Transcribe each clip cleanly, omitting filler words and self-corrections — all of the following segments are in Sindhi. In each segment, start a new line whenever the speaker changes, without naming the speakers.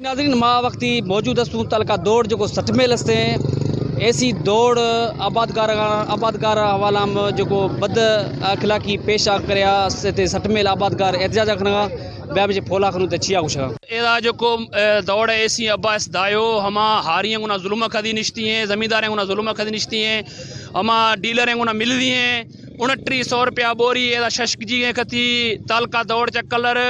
ناظرين مان وقتي موجود هستون تعلقه دوڙ جيڪو 60 ميل هستي اي سي دوڙ آبادگار آبادگار حوالا م جيڪو بد اخلاقي پيش آ ڪريا هتي 60 ميل آبادگار احتجاج کنا بيا به ڦولا خنو ته چيا گشا
ايدا جيڪو دوڙ اي سي عباس دايو هما هارين گنا ظلم کدي نشتي ہیں زمیندار گنا ظلم کدي نشتي ہیں هما ڊيلر گنا ملدي ہیں 2900 روپيا بوري ايدا ششڪ جي کتي تعلقه دوڙ چا ڪلر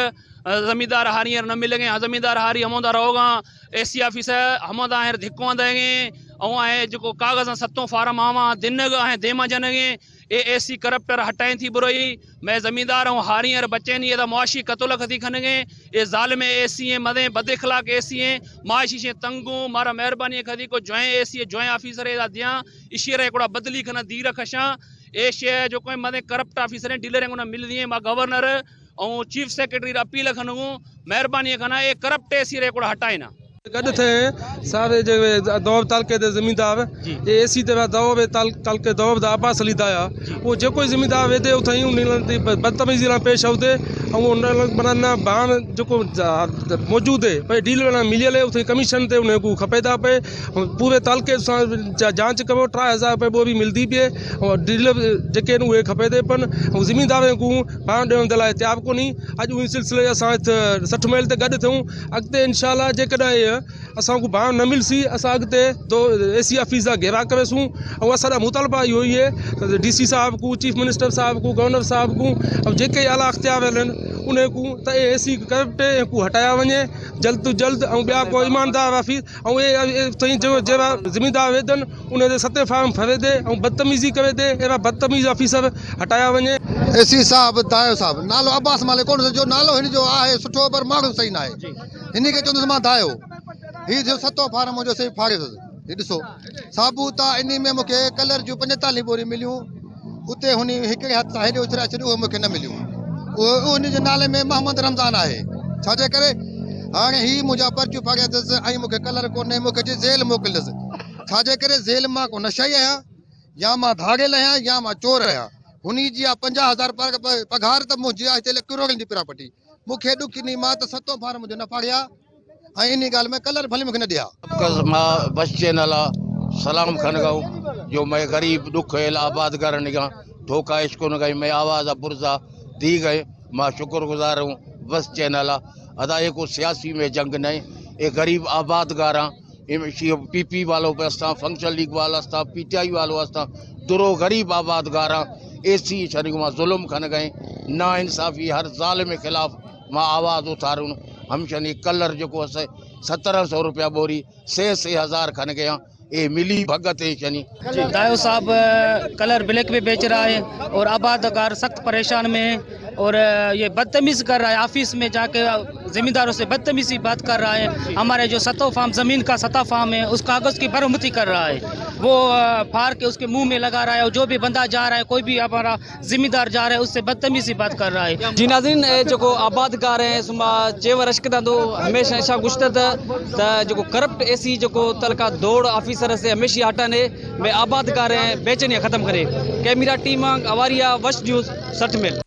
زميندار هاري نه ملگي زميندار هاري هموندا رهوگا اي سي آفيس هموندا آهن ڌڪو آندگي ۽ آهي جيڪو ڪاغذ ستون فارم آوا دنگ آهي ديما جنگي اي اي سي ڪرپٽر هٽائين ٿي بروئي مين زميندار ۽ هاري هر بچين اي دا معاشي قتل کٿي کنگي اي ظالم اي سي اي مدي بد اخلاق اي سي اي معاشي شي تنگو مارا مهرباني کٿي کو جوائن اي سي جوائن آفيسر اي دا ديان اشير هڪڙا بدلي کنا دير خشان اي شي جو کوئی مدي ڪرپٽ آفيسر ڊيلر گنا مل the ما گورنر ۽ چيف سيڪريٽري را اپيل کنگون مهرباني کنا اي ڪرپٽ اي سي ريڪارڊ هٽائي نا.
گڏ ٿئي ساري جي دوب تعلقي تي زميندار اي اي سي تي دوب تعلقي دوب دا عباس علي دايا اهو جيڪو زميندار ويندي اٿئي ان تي بدتميزي سان پيش اودي ۽ ان معنيٰ نه ڀاڻ جيڪو موجود هي پئي ڊيل وارا مليل هي اٿئي ڪميشن تي ان کي کپي ٿا پئي پوري تعلقي سان جانچ ڪرو 3000 روپئي ٻوري ملدي پئي ۽ ڊيل جيڪي آهن اهي کپي ٿي پن ۽ زميندارن کي پاڻ ڏيڻ جي لاء تيار ڪونهي اڄ ان سلسلي جي اسان هت 60 ميل تي گڏ ٿيون اڳتي انشاء الله جيڪڏهن اسان کي ڀاڻ نه ملسي اسان اڳتي تو اي سي آفيس جا گهيرا ڪريسون ۽ اسان جا مطالبا اهو ئي آهي ته ڊي سي صاحب کو چيف منسٽر صاحب کو گورنر صاحب کو ۽ جيڪي اعليٰ اختيار آهن ان کو ته اي سي ڪرپٽ کو هٽايا وڃي جلد تو جلد ۽ ٻيا ڪو ايماندار آفيس ۽ اي تائين جو جهڙا زميندار ويدن ان تي ستين فارم ڦري the ۽ بدتميزي ڪري the اهڙا بدتميز آفيسر هٽايا وڃي.
اي سي صاحب دايو صاحب نالو عباس مالڪ ڪونه جو نالو هن جو آهي سٺو پر ماڻهو صحيح ناهي هن کي چوندس مان دايو هي جو ستون فارم منهنجو صحيح ڦاڙيو اٿس هي ڏسو ثابوت آ انهي ۾ مونکي ڪلر جون 45 ٻوريون مليون اتي هن هڪڙي هٿ سان هيڏي اڇرائي ڇڏيو اهي مونکي نه مليون اهو ان جي نالي ۾ محمد رمضان آهي ڇا جي ڪري هاڻي هي منهنجا پرچيون ڦاڙيا اٿس ۽ مونکي ڪلر ڪونهي مونکي چي جيل موڪليندس ڇا جي ڪري جيل مان ڪو نشائي آهيان يا مان ڌاڙيل آهيان يا مان چور آهيان هن جي آ 50000 پگهار ته منهنجي آ هتي ڪروڙن جي پراپرٽي مونکي ڏک ني مان ته ستون فارم منهنجو نه ڦاڙيا ۽ انهي ڳالهه ۾ ڪلر ڀلي مونکي نه ڏيا.
ڪز مان بس چينل آ سلام کن گئو جو مين غريب ڏکيل آبادگار نگا ڌوکا عشق نگا مين آواز آ برزا the گئي مان شڪر گزار ہوں بس چينل آ ادا اي کو سياسي ۾ جنگ نہیں اي غريب آبادگار آ پي پي والو به اسان فنڪشن ليگ والو اسان پي ٽي آئي والو اسان درو غريب آبادگار آ اي سي ڇڏي مان ظلم کن گئي نا انصافي هر ظالم خلاف مان آواز اٿارون همشن هي ڪلر جيڪو اس 1700 روپيا ٻوري سي سي هزار کن گيا اي ملي ڀڳت اي شني.
دايو صاحب ڪلر بليڪ ۾ بيچ رها هي اور آبادگار سخت پريشان ۾ هي اور يه بدتميز ڪر رها هي آفيس ۾ جا ڪي زميندارو سي بدتميزي بات ڪر رها هي هماري جو ستو فارم زمين کا ستا فارم هي اس ڪاغذ ڪي برهمتي ڪر رها هي وو ڦاڙ ڪي اس ڪي منه ۾ لگا رها هي اور جو بي بندا جا رها هي ڪوئي بي همارا زميندار جا رها هي اس سي بدتميزي بات ڪر رها هي.
جي ناظرين اي جيڪو آبادگار ۽ سما چيور اشڪ داندو هميشه اشا گشت ته ته جيڪو ڪرپٽ اي سي جيڪو تعلقه دوڙ آفيسر سي هميشي هٽاني ۾ آبادگار ۽ بيچيني ختم ڪري ڪيميرا ٽيم اواريا وش نيوز 60 ميل.